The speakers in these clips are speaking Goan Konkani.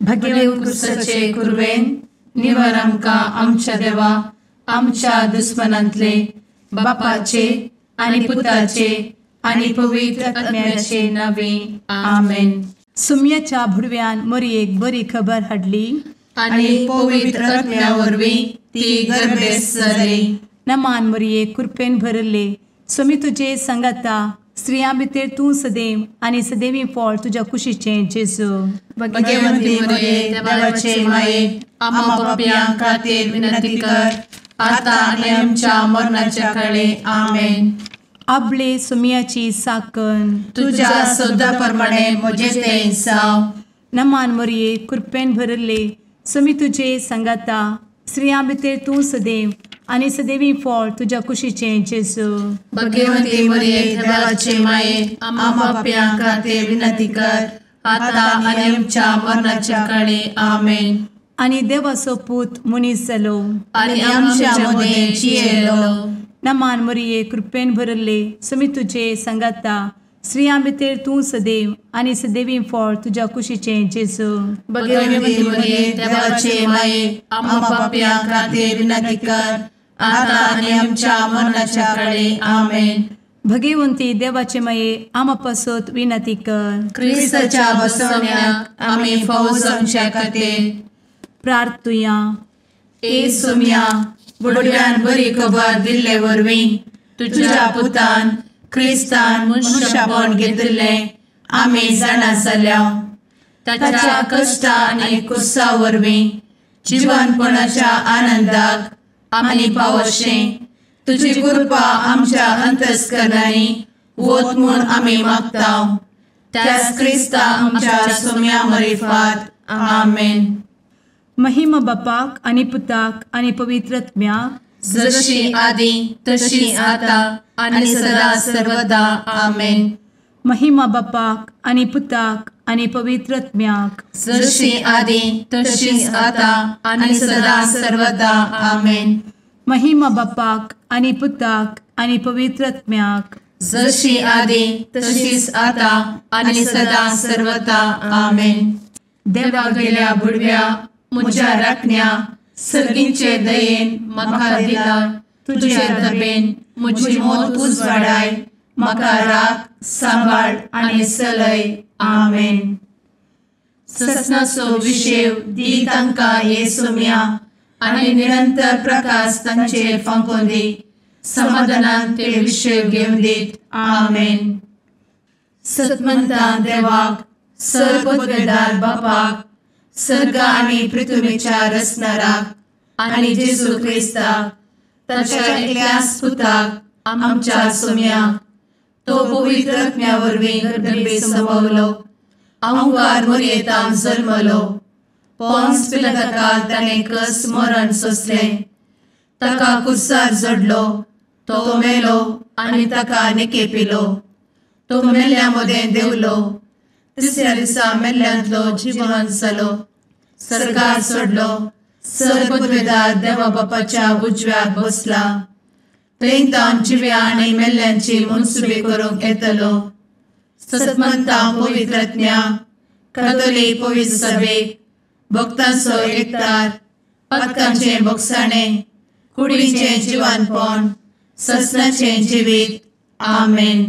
भगेव कुरवेन निवर आमकां आमच्या देवा आमच्या दुस्मनांतले बापाचे आनी पुताचे आनी पवित्र आत्म्याचे नावे आमेन. सुम्याच्या भुडव्यान मोरयेक बरी खबर हाडली आनी पवित्र आत्म्या वरवीं ती गर्भेस्त जाली. नमान मोरये, कृपेन भरले, स्वामी तुजे संगाता, स्त्रियां भितर तूं सदैव आनी सदैवी फळ तुज्या कुशीचें जेजू. भगवंती मोरये, देवाचे माये, आम्हा पापयां खातीर विनंती कर आता आनी आमच्या मरणाच्या काळे. आमेन. आपले सुम्याची साकन तुज्या सदा प्रमाणे म्हजें तें जावं. नमान मोरये, कृपेन भरले, स्वामी तुजे संगाता, स्त्रियां भितर तूं सदैव आनी सदैवी फळ तुज्या कुशीचें जेजू. भगवंती मोरये, देवाचे माये, आम्हा पापयां खातीर विनंती कर आता आनी आमच्या मरणाच्या काळे. आमेन. आनी देवाचो पूत मनीस जालो आनी आमच्या मदें जियेलो. नमान मोरये, कृपेन भरले, स्वामी तुजे संगाता, स्त्रियां भितर तूं सदैव आनी सदैवी फळ तुज्या कुशीचें जेजू. भगवंती मोरये, देवाचे माये, आम्हा पापयां खातीर विनंती कर आता आनी आमच्या मरणाच्या काळे. आमेन. भगवंती देवाचे माये, आम्हा पासत विनंती कर. क्रिस्ताच्या बसवण्याक आमी फावो जावच्या खातीर प्रार्थुया. ए सुम्या, बुडव्यान बरी खबर दिल्ले वरवीं तुज्या पुतान क्रिस्तान मनशापण घेतिल्लें आमी जाणा जाल्या. ताच्या कश्टा आनी कुसा वरवीं जिवनपणाच्या आनंदाक आमी पावशें तुजी कृपा आमच्या अंतस्करणांनी वत म्हूण आमी मागता. त्याच क्रिस्ता आमच्या सुम्या मरिफात. आमेन. महिमा बापाक आनी पुताक आनी पवित्र आत्म्याक, जशी आदी तशी आता आनी सदा सर्वदा. आमेन. महिमा बापाक आनी पुताक आनी पवित्र आत्म्याक, जशी आदी तशी आता आनी सदा सर्वदा. आमेन. महिमा बापाक आनी पुताक आनी पवित्र आत्म्याक, जशी आदी तशीच आता आनी सदा सर्वदा. आमेन. देवा गेल्या बुडव्या म्हज्या राखण्या सर्गींचे दयेन म्हाका दिला तुजे दबेन म्हजी मोत उजवाडाय, म्हाका राख सांबाळ आनी सलय. आमेन. ससनाचो विशेव दी तांकां हे सुम्या आनी निरंतर प्रकाश तांचेर फांकोवन दी, समाधानान ते विशेव घेवन दीत. आमेन. सतमंता देवाक, सर्वपदवेदार बापाक, सर्ग आनी पृथ्वीच्या रचणाराक आनी जेजू क्रिस्ताक ताच्या एकल्याच पुताक आमच्या सुम्याक, तो पवित्र आत्म्या वरवीं गर्भे संभवलो, अहंकार मोरयेतान जल्मलो, पोन्स पिलाताकाल ताणें कस मरण सोंसलें, ताका कुर्सार जडलो, तो मेलो आनी ताका निकेपिलो, तो मेल्ल्या मदें देंवलो, तिसऱ्या दिसा मेल्ल्यांतलो जिवन जालो, सर्गार सोडलो, सर्वपदवेदार देवा बापाच्या उजव्याक बसला, थंय तावन जिव्या आनी मेल्ल्यांची मनसुबी करूंक येतलो. सतमंता पवित्र आत्म्या, कातोलीक पवित्र सभेक, भक्तांचो एकतार, पातकांचें भोगसाणें, कुडीचें जिवानपण, ससनाचें जिवीत. आमेन.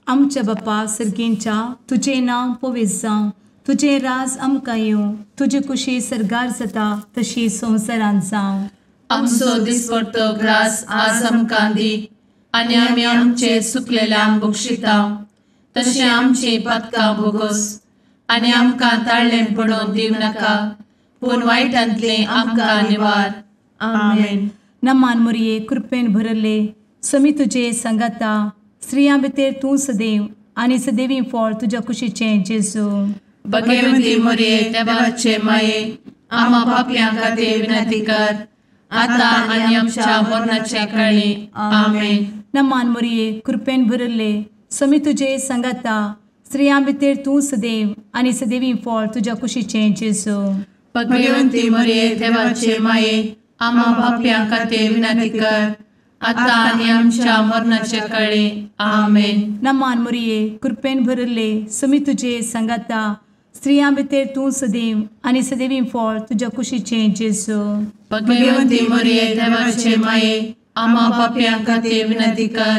आमच्या बापा सर्गींच्या, तुजें नांव पवित्र जावं, तुजें राज आमकां येवं, तुजी कुशी सर्गार जाता तशी संवसारांत जावं. आमचो दिसपडतो ग्रास आज आमकां दी आनी आमी आमचे सुकलेल्यांक बक्षिता तशें आमची पातकां भोगोस आनी आमकां ताळ्ळें पडोवन दिवं नाका, पूण वायटांतलें आमकां निवार. आमेन. नमान मोरये, कृपेन भरले, स्वामी तुजे संगाता, स्त्रियां भितर तूं सदैव आनी सदैवी फळ तुज्या कुशीचें जेजू. भगवंती मोरये, देवाचे माये, आम्हा पापयां खातीर विनंती कर आता आनी आमच्या मरणाच्या काळी. आमेन. नमान मोरये, कृपेन भरले, स्वामी तुजे संगाता, स्त्रियां भितर तूं सदैव आनी सदैवी फळ तुज्या कुशीचें जेजू. भगवंती मोरये, देवाचे माये, आम्हा पापयां खातीर विनंती कर आता आनी आमच्या मरणाच्या काळी. आमेन. नमान मोरये, कृपेन भरले, स्वामी तुजे संगाता, स्त्रियां भितर तूं सदैव आनी सदैवी फळ तुज्या कुशीचें जेजू। भगवंती मरिये देवाचे माये आम्हा पाप्यां खातीर विनंती कर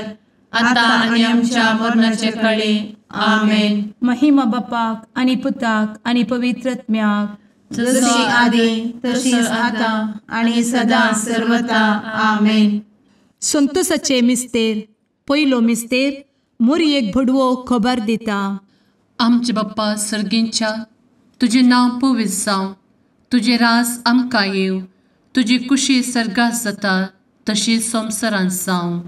आतां आनी आमच्या मरणाचे काळी। आमेन। महिमा बापाक आनी पुताक आनी पवित्र आत्म्याक, जशी आदी तशीच आतां आनी सदां सर्वता। आमेन। संतोषाचे मिस्तेर पयलो मिस्तेर मोरयेक भडवो खबर दिता। आमचे बाप्पा सर्गींच्या तुजें नांव पवित्र जावं, तुजें राज आमकां येवं, तुजी कुशी सर्गात जाता तशी संवसारांत जावं।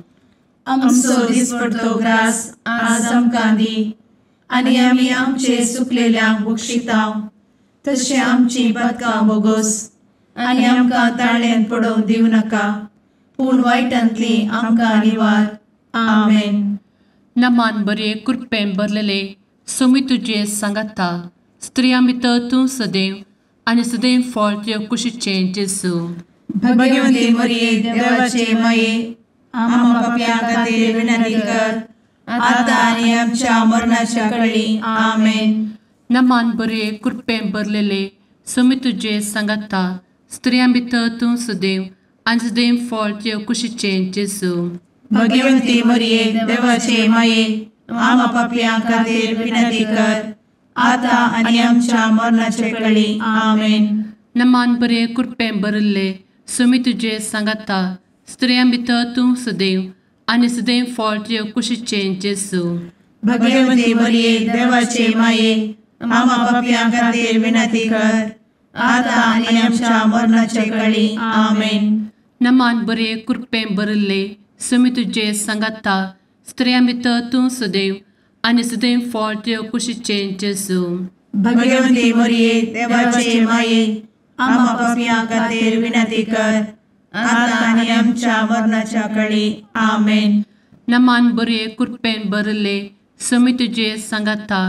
आमचो दिसपडतो ग्रास आज आमकां दी आनी आमी आमचे चुकलेल्यांक बक्षिता तशें आमची पातकां बोगोस आनी आमकां ताळ्यांत पडोवंक दिवं नाका, पूण वायटांतली आमकां निवार। आमेन। नमान बरे कृपेन भरलेले सोमी तुजे सांगाता, स्त्रियां भितर तूं सदैव आनी सदैव फळ तुज्या कुशीचें जेजू। भगवंती मरिये देवाचे माये आम्हा पाप्यां खातीर विनंती कर आतां आनी आमच्या मरणाच्या काळी। आमेन। नमान बरे कृपेन भरलेले सोमी तुजे सांगाता, स्त्रियां भितर तूं सदैव आनी सदैव फळ तुज्या कुशीचें जेजू। भगवंती मरिये देवाचे माये आम्हा पाप्यां खातीर विनंती कर आतां आनी आमच्या मरणाच्या काळी। आमेन। नमान बरे कृपेन भरिल्ले सोमी तुजे सांगाता, स्त्रियां भितर तूं सदैव आनी सदैव फळ तुज्या कुशीचें जेजू। भगवंती मरिये देवाचे माये आम्हा पाप्यां खातीर विनंती कर आतां आनी आमच्या मरणाच्या काळी। आमेन। नमान बरे कृपेन भरिल्ले सोमी तुजे सांगाता, स्त्रियां भितर तूं सदैव आनी सदैव फळ तुज्या कुशीचें जेजू। भगवंती मरिये देवाचे माये आम्हा पाप्यां खातीर विनंती कर आतां आनी आमच्या मरणाच्या काळी। आमेन। नमान बरे कृपेन भरिल्ले सोमी तुजे सांगाता,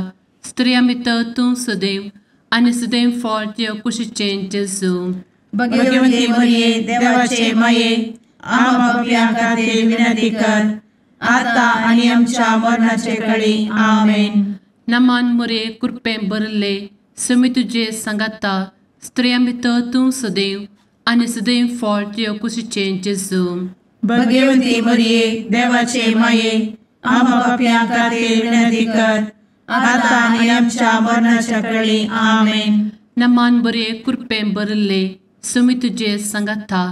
स्त्रियां भितर तूं सदैव आनी सदैव फळ तुज्या कुशीचें जेजू। भगवंती मरिये देवाचे माये आम्हा पाप्यां खातीर विनंती कर आतां आनी आमच्या मरणाच्या काळी। आमेन। नमान मरिये कृपेन भरिल्ले सोमी तुजे सांगाता, स्त्रियां भितर तूं सदैव आनी सदैव फळ तुज्या कुशीचें जेजू। भगवंती मरिये देवाचे माये आम्हा पाप्यां खातीर विनंती कर आतां आनी आमच्या मरणाच्या काळी। आमेन। नमान बरे कृपेन भरिल्ले सोमी तुजे सांगाता,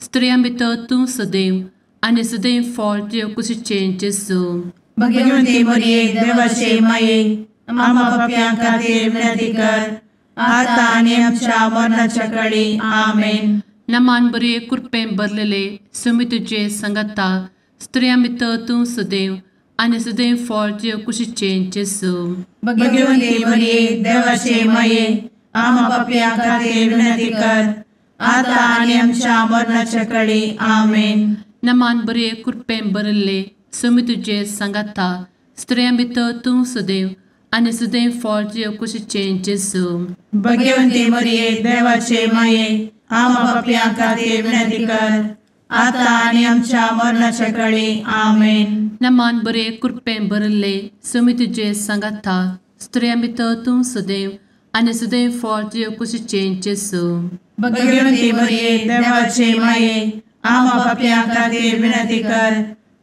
स्त्रियां भितर तूं सदैव आनी सदैव फळ तुज्या कुशीचें जेजू। भगवंती मरिये देवाचे माये आम्हा पाप्यां खातीर विनंती कर आतां आनी आमच्या मरणाच्या काळी। आमेन। नमान बरे कृपेन भरलेले सोमी तुजे सांगाता, स्त्रियां भितर तूं सदैव आनी सदैव फळ तुज्या कुशीचें जेजू। भगवंती मरिये देवाचे माये आम्हा पाप्यां खातीर विनंती कर आतां आनी आमच्या मरणाच्या काळी। आमेन। नमान बरे कृपेन भरिल्ले सोमी तुजे सांगाता, स्त्रियां भितर तूं सदैव आनी सदैव फळ तुज्या कुशीचें जेजू। भगवंती मरिये देवाचे माये आम्हा पाप्यां खातीर विनंती कर आतां आनी आमच्या मरणाच्या काळी। आमेन। नमान बरे कृपेन भरिल्ले सोमी तुजे सांगाता, स्त्रियां भितर तूं सदैव आनी सदैव फळ तुज्या कुशीचें जेजू। भगवंती मरिये देवाचे माये आम्हा पाप्यां खातीर विनंती कर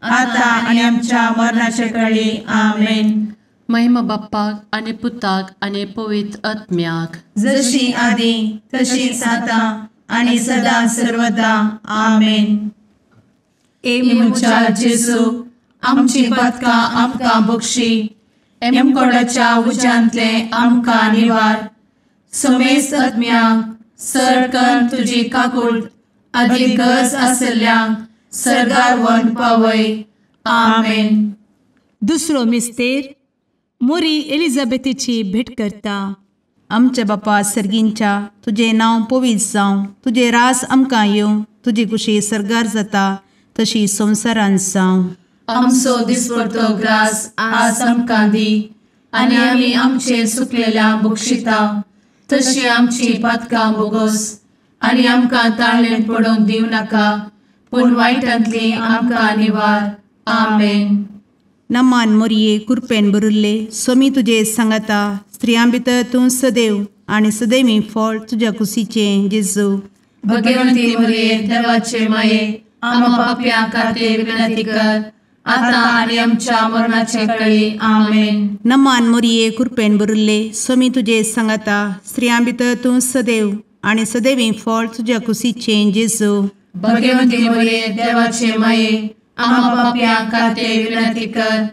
आतां आनी आमच्या मरणाच्या काळी। आमेन। महिमा बाप्पाक आनी पुताक आनी पवित्र आत्म्याक, जशी आदी तशीच आतां आनी सदां सर्वदा। आमेन। ए म्हज्या जेजू आमची पातकां आमकां बक्षी, एमकोडाच्या उज्यांतले आमकां निवार, समेस्त आत्म्यांक सर तुजी काकूट आदी गरज आशिल्ल्यांक सर्गार व्हरून पावय। आमेन। दुसरो मिस्तेर मोरी एलिझाबेथीची भेट करता। आमच्या बापा सर्गींच्या तुजें नांव पवित्र जावं, तुजें रास आमकां येवं, तुजी कुशी सर्गार जाता तशी संवसारांत जावं। आमचो दिसपडतो ग्रास आज आमकां दी आनी आमी आमचे चुकलेल्यांक बक्षिता तशी आमची पातकां बोगोस आनी आमकां ताळ्ळेंत पडोवंक दिवं नाका, पूण वायटांतली आमकां निवार। आमेन। नमान मोरये कृपेन भरिल्ले स्वामी तुजे सांगाता, स्त्रियां भितर तूं सदैव आनी सदैवी फळ तुज्या कुशीचें जेजू। भगवंती मरिये देवाचे माये, आम्हा पाप्यां खातीर विनंती कर, आतां आनी आमच्या मरणाचे वेळी। आमेन। नमान मरिये, कृपेन भरिल्ले, स्वामी तुजे सांगाता, स्त्रियां भितर तूं सदैव आनी सदैवी फळ तुज्या कुशीचें जेजू। भगवंती मरिये देवाचे माये, आम्हा पाप्यां खातीर विनंती कर,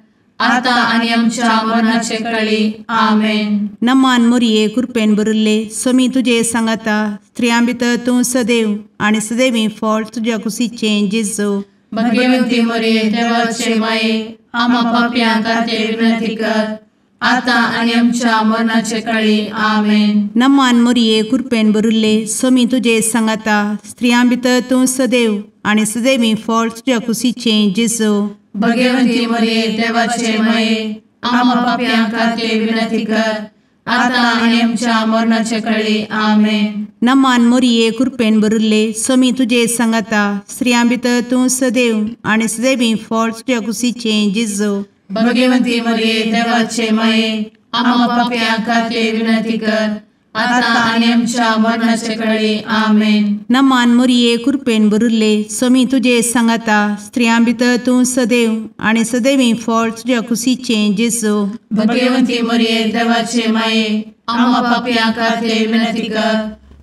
आतां आनी आमच्या मरणाचे वेळी। आमेन। नमान मरिये, कृपेन भरिल्ले, स्वामी तुजे सांगाता, स्त्रियां भितर तूं सदैव आनी सदैवी फळ तुज्या कुशीचें जेजू। भगवंती मरिये देवाचे माये, आम्हा पाप्यां खातीर विनंती कर, आतां आनी आमच्या मरणाचे वेळी। आमेन। नमान मरिये, कृपेन भरिल्ले, स्वामी तुजे सांगाता, स्त्रियां भितर तूं सदैव आनी सदैवी फळ तुज्या कुशीचें जेजू। भगवंती मरिये देवाचे माये, आम्हा पाप्यां खातीर विनंती कर, आतां आनी आमच्या मरणाचे वेळी। आमेन। नमान मरिये, कृपेन भरिल्ले, स्वामी तुजे सांगाता, स्त्रियां भितर तूं सदैव आनी सदैवी फळ तुज्या कुशीचें जेजू। भगवंती मरिये देवाचे माये, आम्हा पाप्यां खातीर विनंती कर, आतां आनी आमच्या मरणाचे वेळी। आमेन। नमान मरिये, कृपेन भरिल्ले, स्वामी तुजे सांगाता, स्त्रियां भितर तूं सदैव आनी सदैवी फळ तुज्या कुशीचें जेजू। भगवंती मरिये देवाचे माये, आम्हा पाप्यां खातीर विनंती कर,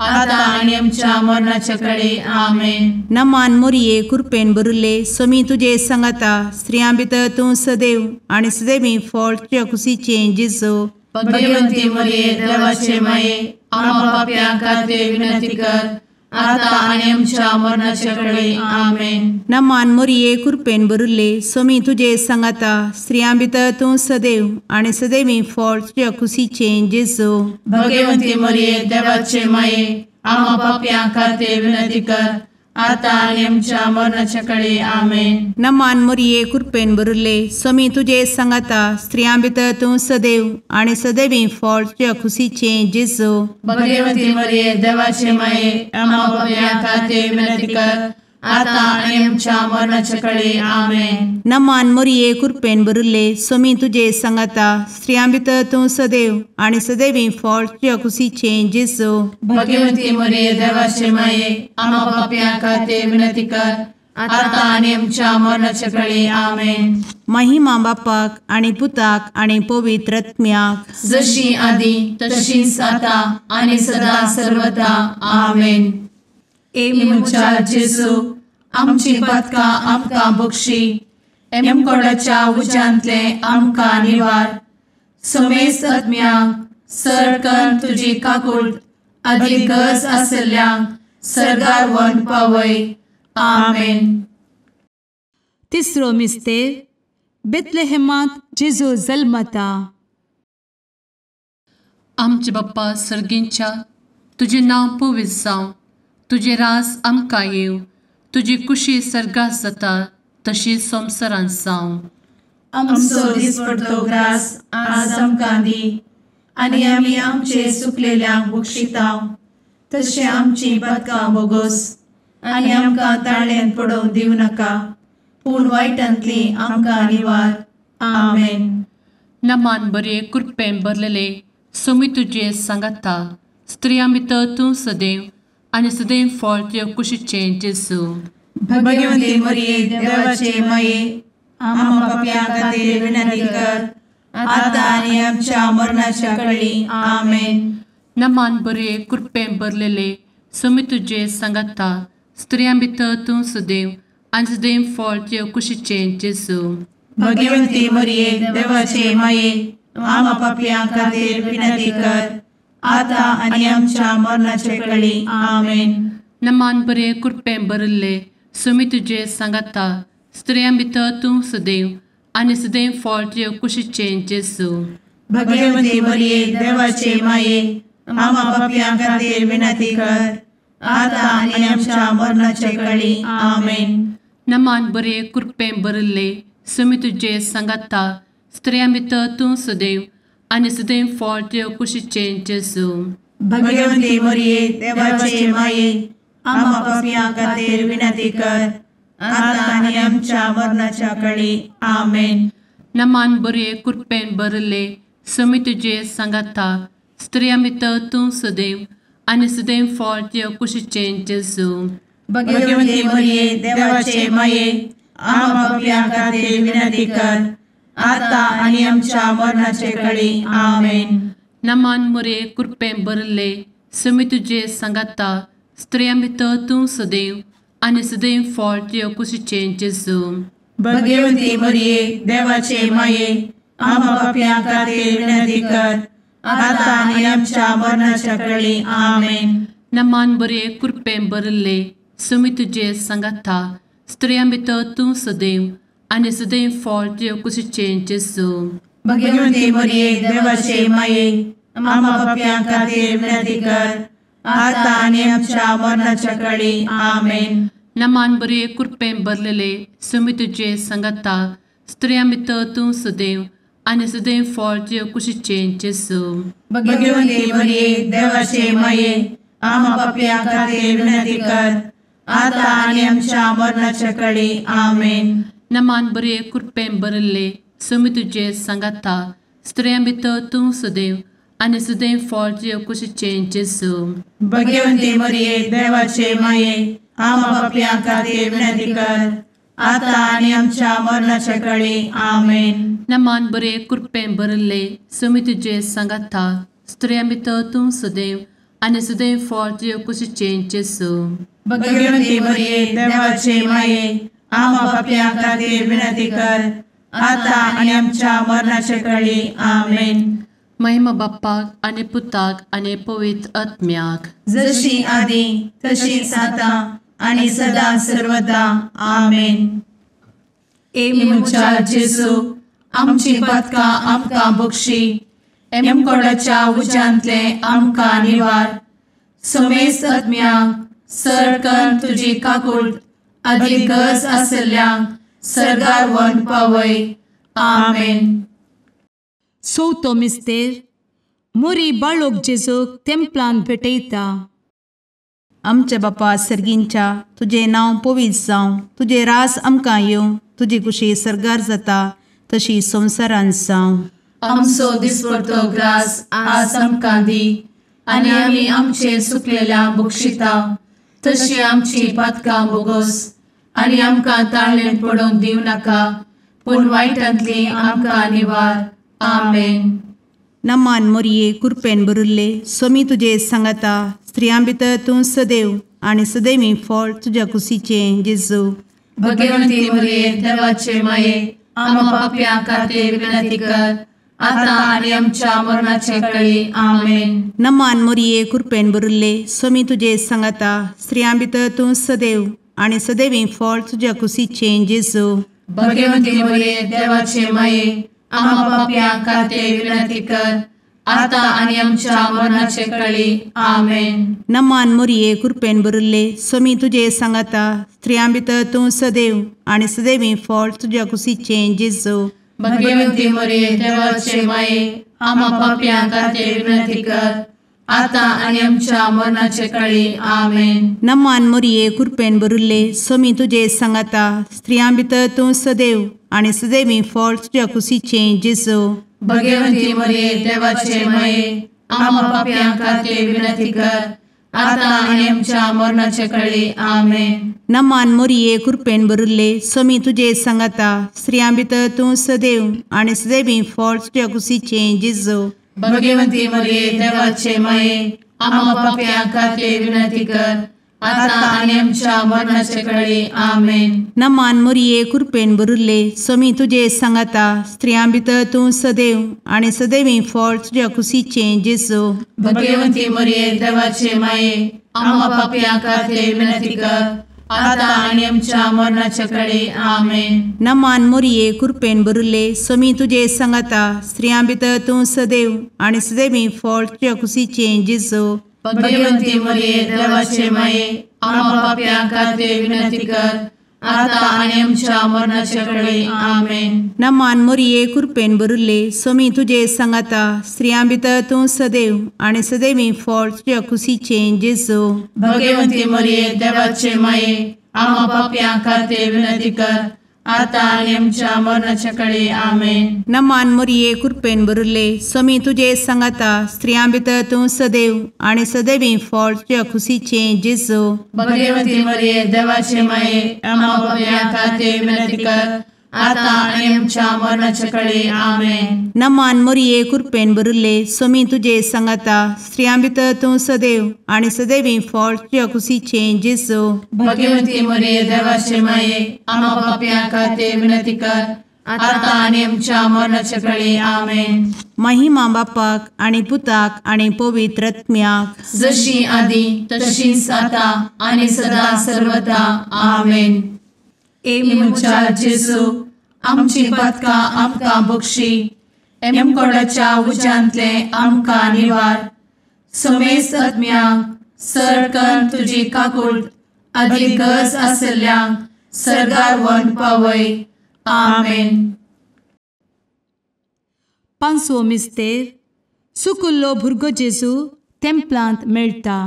आतां आनी आमच्या मरणाचे वेळी। आमेन। नमान मरिये, कृपेन भरिल्ले, स्वामी तुजे सांगाता, स्त्रियां भितर तूं सदैव आनी सदैवी फळ तुज्या कुशीचें जेजू। भगवंती मरिये देवाचे माये, आम्हा पाप्यां खातीर विनंती कर, आतां आनी आमच्या मरणाचे वेळी। आमेन। नमान मरिये, कृपेन भरिल्ले, स्वामी तुजे सांगाता, स्त्रियां भितर तूं सदैव आनी सदैवी फळ तुज्या कुशीचें जेजू। भगवंती मरिये देवाचे माये, आम्हा पाप्यां खातीर विनंती कर, आतां आनी आमच्या मरणाचे वेळी। आमेन। नमान मरिये, कृपेन भरिल्ले, स्वामी तुजे सांगाता, स्त्रियां भितर तूं सदैव आनी सदैवी फळ तुज्या कुशीचें जेजू। भगवंती मरिये देवाचे माये, आम्हा पाप्यां खातीर विनंती कर, आतां आनी आमच्या मरणाचे वेळी। आमेन। नमान मरिये, कृपेन भरिल्ले, स्वामी तुजे सांगाता, स्त्रियां भितर तूं सदैव आनी सदैवी फळ तुज्या कुशीचें जेजू। भगवंती मरिये देवाचे माये, आम्हा पाप्यां खातीर विनंती कर, आतां आनी आमच्या मरणाचे वेळी। आमेन। महिमा बापाक आनी पुताक आनी पवित्र आत्म्याक, जशी आदी तशीच आतां आनी सदा सर्वदा। आमेन। ए म्हज्या जेजू, आमची पातकां आमकां बक्षी, एमकोडाच्या उज्यांतले आमकां निवार, समेस्त आत्म्यांक सरकन तुजी काकूट आदी गरज आसल्ल्यांक सर्गार व्हरून पावय। आमेन। तिसरो मिस्तेर, बेथलेहेमांत जेजू जल्मता। आमचे बाप्पा सर्गींच्या, तुजें नांव पवित्र जावं, तुजें राज आमकां येवं, तुजी कुशी सर्गात जाता तशी संवसारांत जावं। आमचो दिसपडतो ग्रास आज आमकां दी, आनी आमी आमचे सुकलेल्यांक बक्षितांव, तशें आमची पातकां बोगोस, आनी आमकां ताळ्यान पडोवंक दिवं नाका, पूण वायटांतली आमकां निवार। आमेन। नमान बरे कृपेन भरलेले, स्वामी तुजे सांगाता, स्त्रियां भितर तूं सदैव आनी सदैव फळ तुज्या कुशीचें जेजू। भगवंती मरिये देवाचे माये, आम्हा पाप्यां खातीर विनंती कर, आतां आनी आमच्या मरणाच्या वेळी। आमेन। नमान बरे कृपेन भरलेले, स्वामी तुजे सांगाता, स्त्रियां भितर तूं सदैव आनी सदैव फळ तुज्या कुशीचें जेजू। भगवंती मरिये देवाचे माये, आम्हा पाप्यां खातीर विनंती कर, आतां आनी आमच्या मरणाचे वेळी। आमेन। नमान बरे कृपेन भरिल्ले, स्वामी तुजे सांगाता, स्त्रियां भितर तूं सदैव आनी सदैव फळ तुज्या कुशीचें जेजू। भगवंती मरिये देवाचे माये, आम्हा पाप्यां खातीर विनंती कर, आतां आनी आमच्या मरणाचे वेळी। आमेन। नमान बरे कृपेन भरिल्ले, स्वामी तुजे सांगाता, स्त्रियां भितर तूं सदैव आनी सदैव फळ तुज्या कुशीचें जेजू। भगवंती मरिये देवाचे माये, आम्हा पाप्यां खातीर विनंती कर, आतां आनी आमच्या मरणाच्या वेळी। आमेन। नमान बरे कृपेन भरिल्ले, समी तुजे सांगाता स्त्रियां भितर तूं सदैव आनी सदैव फळ तुज्या कुशीचें जेजू. भगवती मरिये देवाचे माये आम्हा पाप्यां खातीर विनंती कर आता आनी आमच्या मरणाचे कळी. आमेन. नमान मोरये कृपेन भरिल्ले समी तुजे सांगाता स्त्रियां भितर तूं सदैव आनी सदैव फळ तुज्या कुशीचें जेजू. भगवती मरिये देवाचे माये आम्हा पाप्यां खातीर विनंती कर आता आनी आमच्या मरणाच्या कळी. आमेन. नमान बरे कृपेन भरिल्ले समी तुजे सांगाता स्त्रियां भितर तूं सदैव आनी सदैव फळ तुज्या कुशीचें जेजू. भगवती मरिये देवाचे माये आम्हा पाप्यां खातीर विनंती कर आता आनी आमच्या मरणाच्या कळी. आमेन. नमान बरे कृपेन भरलेले समी तुजे सांगाता स्त्रियां भितर तूं सदैव आनी सदैव फळ तुज्या कुशीचें जेजू. भगवती मरिये देवाचे माये आम्हा पाप्यां खातीर विनंती कर आता आनी आमच्या मरणाच्या कळी. आमेन. नमान बरे कृपेन भरिल्ले समी तुजे सांगाता स्त्रियां भितर तूं सदैव आनी सदैव फळ तुज्या कुशीचें जेजू. भगवती मरिये देवाचे माये आम्हा पाप्यां खातीर विनंती कर आता आनी आमच्या मरणाच्या कळी. आमेन. नमान बरे कृपेन भरिल्ले समी तुजे सांगाता स्त्रियां भितर तूं सदैव आनी सदैव फळ तुज्या कुशीचें जेजू. भगवती मरिये देवाचे माये आम्हा पाप्यां खातीर विनंती कर आता आनी आमच्या मरणाच्या कळी. आमेन. महिमा बाप्पाक आनी पुताक आनी पवित्र आत्म्याक, जशी आदी तशीच आता आनी सदा सर्वदा. आमेन. ए म्हज्या जेजू आमची पातकां आमकां बक्षी, एमकोडाच्या उज्यांतले आमकां निवार, समेस्त आत्म्यांक सरकन तुजी काकूट आदी गरज आसल्ल्यांक सर्गार व्हरून पावय. आमेन. चवथो मिस्तेर मोरी बाळोक जेजूक तेंपलान भेटयता. आमच्या बापा सर्गींच्या तुजें नांव पवित्र जावं, तुजें रास आमकां येवं, तुजी कुशी सर्गार जाता तशी संवसारांत जावं. आमचो दिसपडतो ग्रास आज आमकां दी आनी आमी आमचे सुकलेल्या बक्षिता तशी आमची पातकां बोगोस आनी आमकां ताळेन पडोवंक दिवं नाका, पूण वायटांतली आमकां निवार. आमेन. नमान मोरये कृपेन भरिल्ले सोमी तुजे सांगाता स्त्रियां भितर तूं सदैव आनी सदैवी फळ तुज्या कुशीचें जेजू. भगवती मोरये देवाचे माये आम्हा पाप्यां खातीर विनंती कर आता आनी आमच्या मरणाचे कळी. आमेन. नमान मोरये कृपेन भरिल्ले सोमी तुजे सांगाता स्त्रियां भितर तूं सदैव आनी सदैवी फळ तुज्या कुशीचें जेजू. भगवती मोरये देवाचे माये आम्हा पाप्यां खातीर विनंती कर आता आनी आमच्या मरणाचे कळी. आमेन. नमान मोरये कृपेन भरिल्ले सोमी तुजे सांगाता स्त्रियां भितर तूं सदैव आनी सदैवी फळ तुज्या कुशीचें जेजू. भगवती मोरये देवाचे माये आम्हा पाप्यां खातीर विनंती कर आता आनी आमच्या मरणाचे कळी. आमेन. नमान मोरये कृपेन भरिल्ले सोमी तुजे सांगाता स्त्रियां भितर तूं सदैव आनी सदैवी फळ तुज्या कुशीचें जेजू. भगवती मोरये देवाचे माये आम्हा पाप्यां खातीर विनंती कर आता आनी आमच्या मरणाचे कळी. आमेन. नमान मोरये कृपेन भरिल्ले सोमी तुजे सांगाता स्त्रियां भितर तूं सदैव आनी सदैवी फळ तुज्या कुशीचें जेजू. भगवती मोरये देवाचे माये आम्हा पाप्यां खातीर विनंती कर आता आनी आमच्या मरणाचे कळी. आमेन. नमान मोरये कृपेन भरिल्ले सोमी तुजे सांगाता स्त्रियां भितर तूं सदैव आनी सदैवी फळ तुज्या कुशीचें जेजू. भगवती मोरये देवाचे माये आम्हा पाप्यां खातीर विनंती कर आता आनी आमच्या मरणाचे कळी. आमेन. नमान मोरये कृपेन भरिल्ले सोमी तुजे सांगाता स्त्रियां भितर तूं सदैव आनी सदैवी फळ तुज्या कुशीचें जेजू. भगवती मोरये देवाचे माये आम्हा पाप्यां खातीर विनंती कर आता आनी आमच्या मरणाचे कळी. आमेन. नमान मोरये कृपेन भरिल्ले सोमी तुजे सांगाता स्त्रियां भितर तूं सदैव आनी सदैवी फळ तुज्या कुशीचें जेजू. भगवती मोरये देवाचे माये आम्हा पाप्यां खातीर विनंती कर आतां आनी आमच्या मरणाच्या कळे. आमेन. नमान मोरये कृपेन भरिल्ले स्वामी तुजे सांगाता, स्त्रियां भितर तूं सदैव आनी सदैवी फळ तुज्या खुशीचें जेजू. भगवती मरिये देवाचे माये, आम्हा पाप्यां खातीर विनंती कर, आतां आनी आमच्या मरणाच्या कळे. आमेन. नमान मोरये कृपेन भरिल्ले स्वामी तुजे सांगाता, स्त्रियां भितर तूं सदैव आनी सदैवी फळ तुज्या खुशीचें जेजू. भगवती मरिये देवाचे माये, आम्हा पाप्यां खातीर विनंती कर, आतां आनी आमच्या मरणाच्या कळे. आमेन. महिमा बापाक आनी पुताक आनी पवित्र आत्म्याक, जशी आदी तशीच आतां आनी सदा सर्वदा. आमेन. ए म्हज्या जेजू, आमची पातकां आमकां बक्षी, एमकोडाच्या उज्यांतले आमकां निवार, समेस्त आत्म्यांक सरकन तुजी काकूट आदी गरज आशिल्ल्यांक सर्गार व्हरून पावय. आमेन. पांचवो मिस्तेर सुकुल्लो भुरगो जेजू तेंपलांत मेळटा.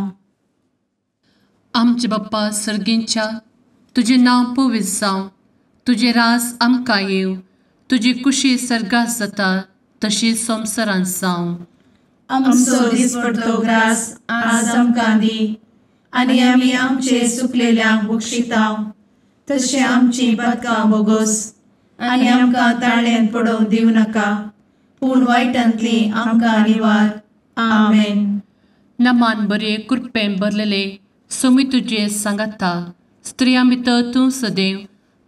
आमचे बाप्पा सर्गींच्या, तुजें नांव पवित्र जावं, तुजें राज आमकां येवं, तुजी कुशी सर्गात जाता तशी संवसारांत जावं. आमचो दिसपडतो ग्रास आज आमकां दी, आनी आमी आमचे सुकलेल्यांक बक्षिता तशें आमची पातकां बोगोस, आनी आमकां ताळ्यांत पडोवंक दिवं नाका, पूण वायटांतली आमकां निवार. आमेन. नमान बरे कृपेन भरलेले स्वामी तुजे सांगाता, स्त्रियां भितर तूं सदैव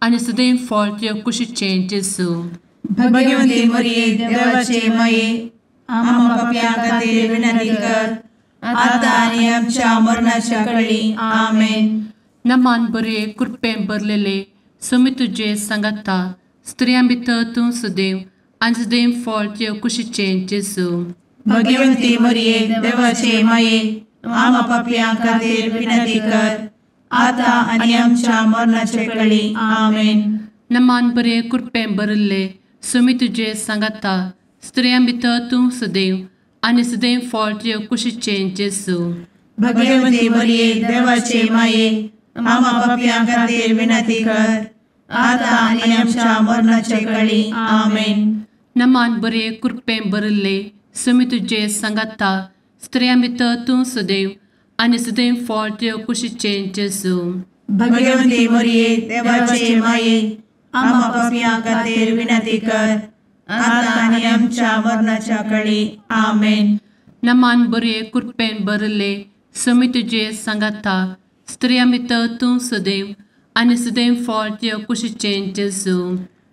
आनी सदैव फळ तुज्या कुशीचें जेजू. भगवती मरिये देवाचे माये, आम्हा पाप्यां खातीर विनंती कर, आतां आनी आमच्या मरणाच्या कळी. आमेन. नमान बरे कृपेन भरलेले स्वामी तुजे सांगाता, स्त्रियां भितर तूं सदैव आनी सदैव फळ तुज्या कुशीचें जेजू. भगवती मरिये देवाचे माये, आम्हा पाप्यां खातीर विनंती कर, आतां आनी आमच्या मरणाच्या कळी. आमेन. नमान बरे कृपेन भरिल्ले स्वामी तुजे सांगाता, स्त्रियां भितर तूं सदैव आनी सदैव फळ तुज्या कुशीचें जेजू. भगवती मरिये देवाचे माये, आम्हा पाप्यां खातीर विनंती कर, आतां आनी आमच्या मरणाच्या कळी. आमेन. नमान बरे कृपेन भरिल्ले स्वामी तुजे सांगाता, स्त्रियां भितर तूं सदैव आनी सदैव फळ तुज्या कुशीचें जेजू. भगवती मरिये देवाचे माये, आम्हा पाप्यां खातीर विनंती कर, आतां आनी आमच्या मरणाच्या कळी. आमेन. नमान बरे कृपेन भरिल्ले स्वामी तुजे सांगाता, स्त्रियां भितर तूं सदैव आनी सदैव फळ तुज्या कुशीचें जेजू.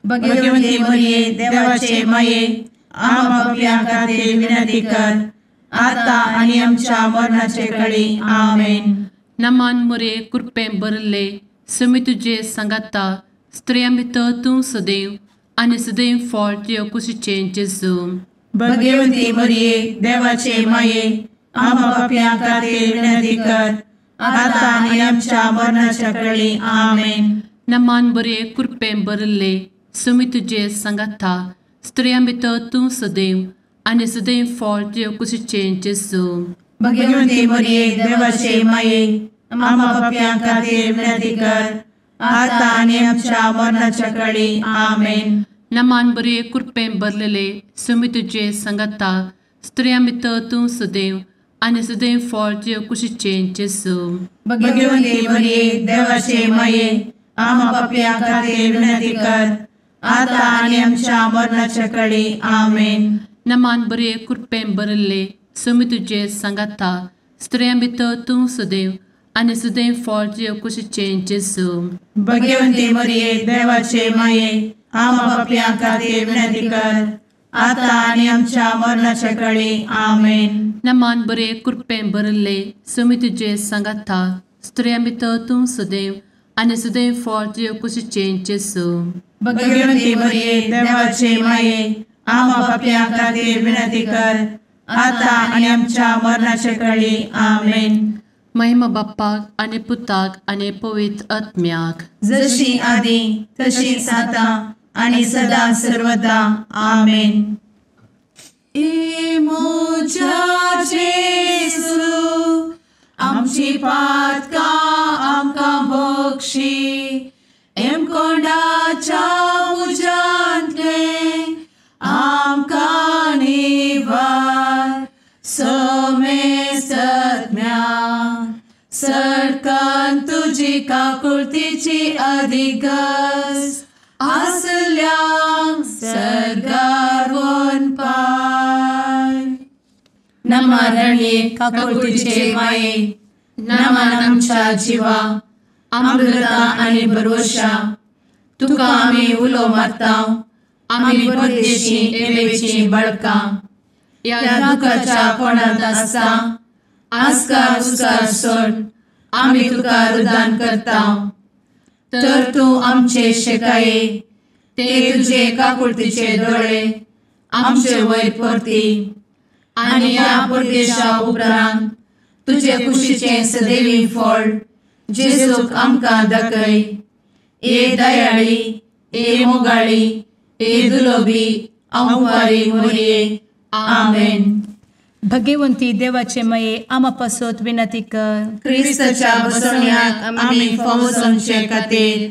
भगवती मरिये देवाचे माये, आम्हा पाप्यां खातीर विनंती कर, आतां आनी आमच्या मरणाचे कळी. आमेन. नमान मरिये कृपेन भरिल्ले स्वामी तुजे सांगाता, स्त्रियां भितर तूं सदैव आनी सदैव फळ तुज्या कुशीचें जेजू. भगवती मरिये देवाचे माये, आम्हा पाप्यां खातीर विनंती कर, आतां आनी आमच्या मरणाच्या कळी. आमेन. नमान बरे कृपेन भरिल्ले स्वामी तुजे सांगाता, स्त्रियां भितर तूं सदैव आनी सदैव फळ तुज्या कुशीचें जेजू. भगवती मरिये देवाचे माये, आम्हा पाप्यां खातीर विनंती कर, आतां आनी आमच्या मरणाच्या कळी. आमेन. नमान बरे कृपेन भरलेले स्वामी तुजे सांगाता, स्त्रियां भितर तूं सदैव आनी सदैव फळ तुज्या कुशीचें जेजू. भगवती मरिये देवाचे माये, आम्हा पाप्यां खातीर विनंती कर, आतां आनी आमच्या मरणाच्या कळी. आमेन. नमान बरे कृपेन भरिल्ले स्वामी तुजे सांगाता, स्त्रियां भितर तूं सदैव आनी सदैव फळ तुज्या कुशीचें जेजू. भगवती मरिये देवाचे माये, आम्हा पाप्यां खातीर विनंती कर, आतां आनी आमच्या मरणाच्या कळी. आमेन. नमान बरे कृपेन भरिल्ले स्वामी तुजे सांगाता, स्त्रियां भितर तूं सदैव आनी सदैव फळ तुज्या कुशीचें जेजू. भगवती मरिये देवाचे माये, आम्हा पाप्यां खातीर विनंती कर, आतां आनी आमच्या मरणाच्या कळी. आमेन. महिमा बाप्पाक आनी पुताक आनी पवित्र आत्म्याक, जशी आदी तशीच आतां आनी सदा सर्वदा. आमेन. ए म्हज्या जेजू, आमची पातकां आमकां बक्षी, एमकोंडाच्या तुजी काकुळतीची अधिक गरज आसल्यांक सर्गार वनपाय. नमा रणये काकुळतीचे माये, नमन आमच्या जिवा, अमृता आनी भरवशा, तुका आमी उलो मारता, आमी परदेशी एवेची बळकां, ह्या दुखाच्या कोणांत आसता आस्कार उस्कार सोड आमी तुका रुदान करता. तर तूं आमचे शेकाये ते तुजे काकुळतीचे दोळे आमचे वयर परती आनी ह्या परदेशा उपरांत तुजे कुशीचें सदैवी फळ जेजूक आमकां दाखय. ए दयाळी, ए मोगाळी, ए दुलोबी अंवारी मोरये. आमेन. भगवंती देवाचे मये आमा पासत विनंती कर. क्रिस्ताच्या बसवण्याक आमी फावो जावचे खातीर.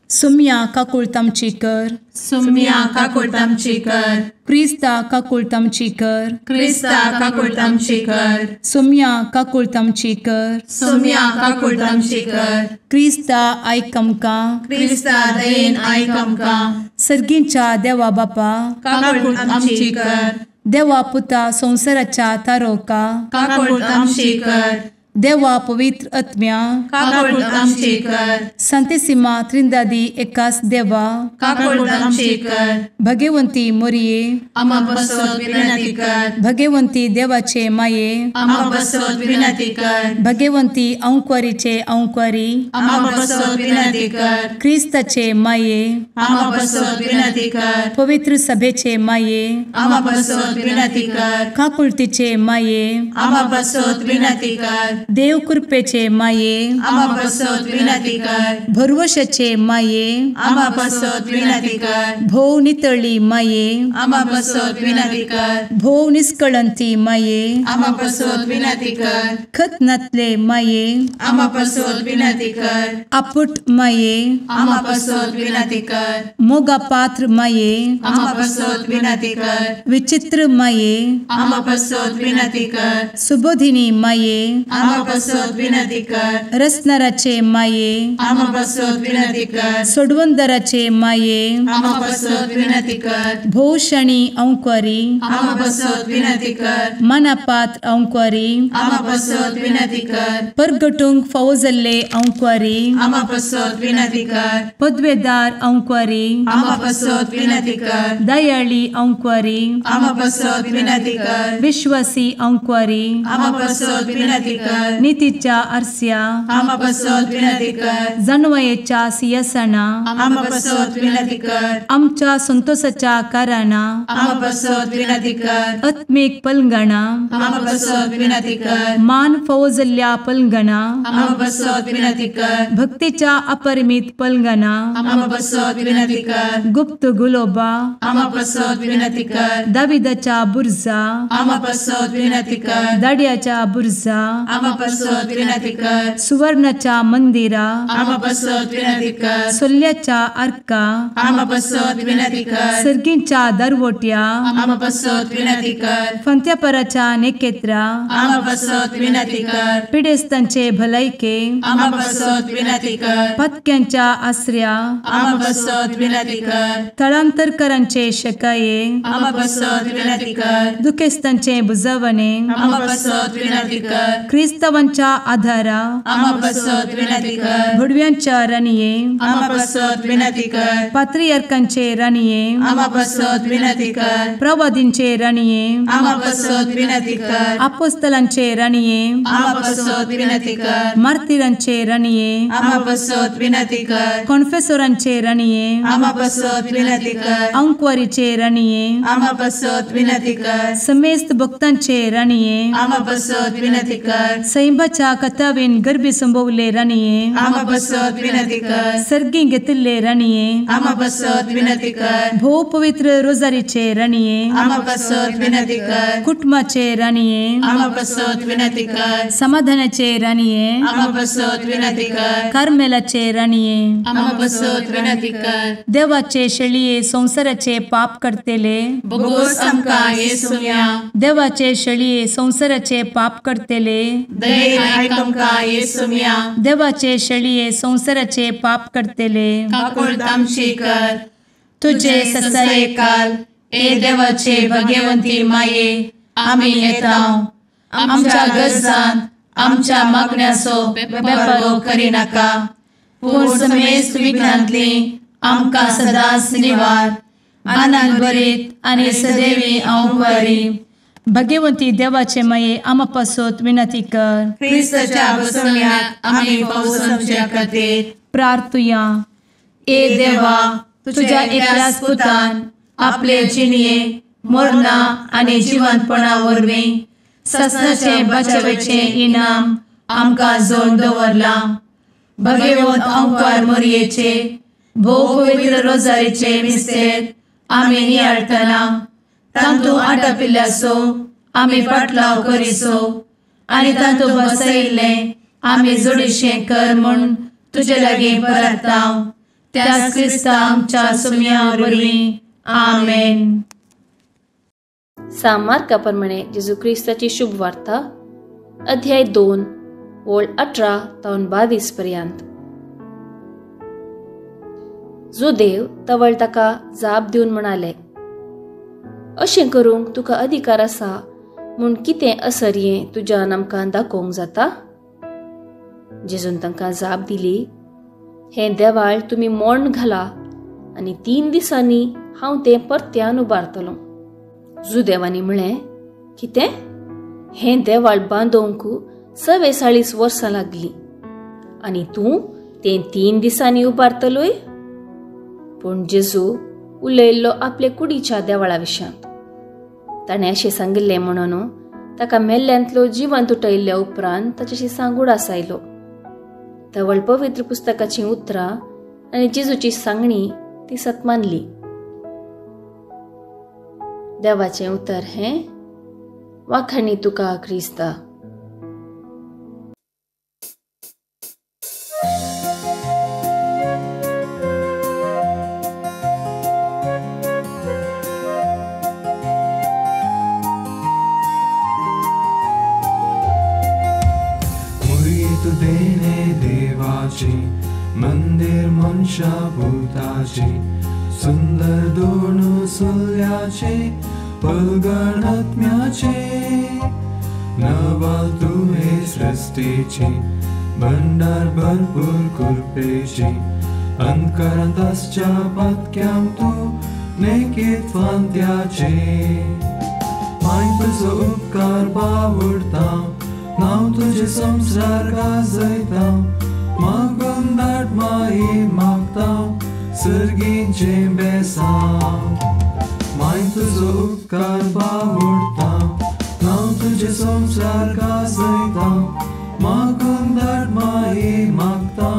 सुम्या काकुळट आमची कर. सुम्या काकुळट आमची कर. क्रिस्ता काकुळट आमची कर. क्रिस्ता काकुळट आमची कर. सुम्या काकुळट आमची कर. सुम्या काकुळट आमची कर. क्रिस्ता आयक आमकां. क्रिस्ता दयेन आयक आमकां. सर्गींच्या देवा बापा काकुळट आमची कर. देवा पुता संवसाराच्या तारोका काकुळट आमची कर. देवा पवित्र आत्म्या काकुळट आमची कर. संतेसिमा त्रिंदादी एकास देवा काकुळट आमची कर. भगवंती मोरये आमा पासत विनंती कर. भगवंती देवाचे माये आमा पासत विनंती कर. भगवंती अंकुरीचे अंकुरी आमा पासत विनंती कर. क्रिस्ताचे माये आमा पासत विनंती कर. पवित्र सभेचे माये आमा पासत विनंती कर. काकुळतीचे माये आमा पासत विनंती कर. देव कृपेचे माये आमा पासत विनंती कर. भरवशाचे माये आमा पासत विनंती कर. भोव नितळी माये आमा पासत विनंती कर. भोव निष्कळंती माये आमा पासत विनंती कर. खत नातले माये आमा पासत विनंती कर. आपुट माये आमा पासत विनंती कर. मोगा पात्र माये आमा पासत विनंती कर. विचित्र माये आमा पासत विनंती कर. सुबोधिनी माये आमा पासत विनंती कर. रसनाराचे माये आमा पासत विनंती कर. सोडवंदराचे माये आमा पासत विनंती कर. भोवशणी अंकुरी आमा पासत विनंती कर. मनापात्र अंकुरी आमा पासत विनंती कर. परगटूंक फावो जाल्ले अंकुरी आमा पासत विनंती कर. पदवेदार अंकुरी आमा पासत विनंती कर. दयाळी अंकुरी आमा पासत विनंती कर. विश्वासी अंकुरी आमा पासत विनंती कर. नितीच्या आरस्या आमा पासत विनंती कर. जानवयेच्या सिंहासना आमा पासत विनंती कर. आमच्या संतोषाच्या कारणा आमा पासत विनंती कर. आत्मीक पलंगणा आमा पासत विनंती कर. मान फावो जाल्ल्या पलंगणा आमा पासत विनंती कर. भक्तीच्या अपरिमित पलंगणा आमा पासत विनंती कर. गुप्त गुलोबा आमा पासत विनंती कर. दाविदाच्या बुर्जा आमा पासत विनंती कर. दाड्याच्या बुर्जा आमा पासत विनंती कर. सुवर्णाच्या मंदिरा आमा पासत विनंती कर. सोल्ल्याच्या आर्का आमा पासत विनंती कर. सर्गींच्या दरवट्या आमा पासत विनंती कर. फंत्यापराच्या नेकेत्रा आमा पासत विनंती कर. पिडेस्तांचे भलायके आमा पासत विनंती कर. पत्क्यांच्या आसऱ्या आमा पासत विनंती कर. थळांतरकरांचे शकाये आमा पासत विनंती कर. दुखेस्तांचे बुजवणे आमा पासत विनंती कर. क्रिस्तावांच्या आधारा आमा पासत विनंती कर. भुडव्यांच्या राणये आमा पासत विनंती कर. पात्रियार्कांचे राणये आमा पासत विनंती कर. प्रवादींचे राणये आमा पासत विनंती कर. आपोस्तलांचे राणये आमा पासत विनंती कर. मार्तिरांचे राणये आमा पासत विनंती कर. कॉन्फेसोरांचे राणये आमा पासत विनंती कर. अंकुवारीचे राणये आमा पासत विनंती कर. समेस्त भक्तांचे राणये आमा पासत विनंती कर. सैंबाच्या कथावेन गर्भी संभवले राणये आमा पासत विनंती कर. सर्गी घेतिल्ले राणये आमा पासत विनंती कर. भोव पवित्र रोजारीचे राणये आमा पासत विनंती कर. कुटुंबाचे राणये आमा पासत विनंती कर. समाधानाचे राणये आमा पासत विनंती कर. कार्मेलाचे राणये आमा पासत विनंती कर. देवाचे शेळये संवसाराचे पाप करतेले बोगोस आमकां येसुया. देवाचे शेळये संवसाराचे पाप करतेले दयेन आयक आमकां येसुम्या. देवाचे शेळये संवसाराचे पाप करतले काकुळट आमची कर. तुजे ससायेकाल ए देवाचे भगवंती माये आमी येता आमच्या गरजान आमच्या मागण्याचो बेपर्वो करिनाका पूण समेस्त विघ्नांतली आमकां सदांच निवार. आनंद भरीत आनी सदैवी अंवकारी. भगवंती देवाचे माये आमा पासत विनंती कर. क्रिस्ताच्या बसवण्याक आमी पावसाच्या खातीर प्रार्थुया. ए देवा तुझ्या एकल्याच पुतान आपले जिणये मरणा आनी जिवंतपणा वरवीं ससनाचे बचावेचे इनाम आमकां जोड दवरलां. भगवंत अंकार मोरयेचे भोव पवित्र रोजारीचे मिस्तेर आमी नियाळटना तांतू आटापिल्ल्याचो आमी पाटलाव करिसो आनी तांतू बसयिल्लें आमी जोडीशें कर म्हूण तुजे लागीं परता त्याच क्रिस्ता आमच्या सुम्या वरवीं. आमेन. सा मार्का प्रमाणे जेजू क्रिस्ताची शुभ वार्ता अध्याय 2 ओळ 18 तावन 22 पर्यंत. जो देव तवळ ताका जाप दिवन म्हणाले, अशें करूंक तुका अधिकार आसा म्हूण कितें असरयें तुज्यान आमकां दाखोवंक जाता? जेजून तांकां जाप दिली, हें देवाळ तुमी मोण्ण घाला आनी 3 दिसांनी हांव तें परत्यान उबारतलो. जुदेवांनी म्हळें, कितें? हें देवाळ बांदोवंक 44 वर्सां लागलीं आनी तूं तें 3 दिसांनी उबारतलोय? पूण जेजू उलयल्लो आपले कुडीच्या देवळा विशयांत. ताणें अशें सांगिल्लें म्हणून ताका मेल्ल्यांतलो जिवंत उठयल्ल्या उपरांत ताच्याशी सांगूड आसायलो. तवळ पवित्र पुस्तकाचीं उतरां आनी जेजूची सांगणी ती सत मानली. देवाचें उतर हें. वाखाणी तुका क्रिस्ता. मंदिर मनशा भूताचे सुंदर दोन सुल्याचे पलगणात्म्याचे नवाल तुहे सृष्टीचे भंडार भरपूर कृपेचे अंतकरांत आसच्या पातक्यांक तूं नेकेत्वान त्याचे माय तुजो उपकार बावडता नांव तुजें संवसार गाजयता मागून दाट माई मागता सर्गीचें बेसांव माय तुजो उपकार बावडता नांव तुजें संवसार गाजयता मागून दाट माई मागता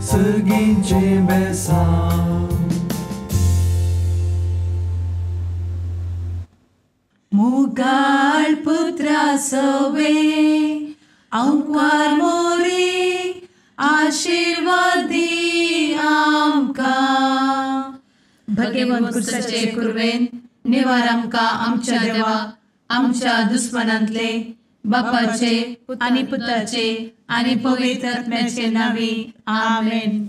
सर्गीचें बेसांव. मुगाळ पुत्रा सवे अंकार मोरे आशीर्वादी आमकां. भगवंत क्रिस्ताचे कुर्वेन निवार आमकां आमच्या देवा आमच्या दुस्मनांतले बापाचे आनी पुताचे आनी पवित्र आत्म्याचे नांवी. आमेन.